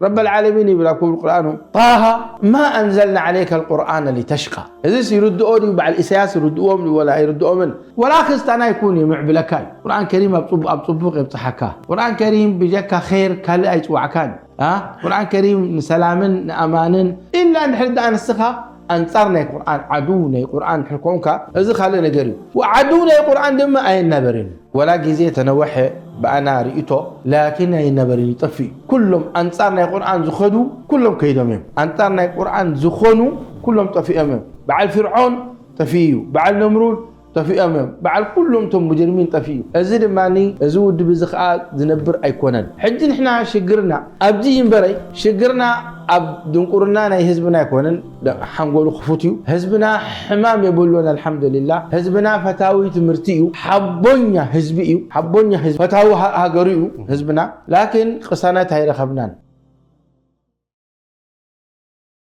ረበል ዓለሚን ይብል ኣብ ክቡር ቁርኣኑ፣ ጣሃ ማ ኣንዘልና ዓለይከ ልቁርኣነ ሊተሽቃ። እዚ ይርድኦ ድዩ? በዓል ኢሳያስ ይርድኦም ድዩ ወላ ኣይርድኦምን? ወላ ክስታና ይኩን እዩ፣ ምዕብለካ እዩ። ቁርኣን ከሪም ኣብ ጽቡቕ፣ ኣብ ጽቡቕ የብጽሓካ። ቁርኣን ከሪም ብጀካ ኸይር ካልእ ኣይጽዋዕካን። አ? ቁርኣን ከሪም ንሰላምን ንኣማንን ኢላ እንድሕር ደኣ ንስኻ ኣንጻር ናይ ቁርኣን፣ ዓዱ ናይ ቁርኣን እንድሕር ኮንካ፣ እዚ ካልእ ነገር እዩ። ዓዱ ናይ ቁርኣን ድማ ኣይናበርን እዩ። ወላ ግዜ ተነወሐ ብኣና ርእይቶ፣ ላኪን ኣይናበርን እዩ፣ ይጠፍእ እዩ። ኩሎም ኣንጻር ናይ ቁርኣን ዝኸዱ ኩሎም ከይዶም እዮም። ኣንጻር ናይ ቁርኣን ዝኾኑ ኩሎም ጠፊኦም እዮም። በዓል ፍርዖን ጠፊኡ እዩ። በዓል ነምሩድ ጠፊኦም እዮም። በዓል ኩሎም እቶም ሙጀርሚን ጠፊኡ። እዚ ድማ፣ እዚ ውድብ እዚ ኸኣ ዝነብር ኣይኮነን። ሕጂ ንሕና ሽግርና ኣብዚ እምበረይ፣ ሽግርና ኣብ ድንቁርና ናይ ህዝብና ኣይኮነን። ደ-፣ ሓንጎሉ ክፉት እዩ። ህዝብና ሕማም የብሉን፣ ኣልሓምዱሊላህ። ህዝብና ፈታዊ ትምህርቲ እዩ። ሓቦኛ ህዝቢ እዩ። ሓቦኛ ህዝቢ፣ ፈታዊ ሃ-፣ ሃገሩ እዩ ህዝብና። ላኪን ቅሳነት ኣይረኸብናን።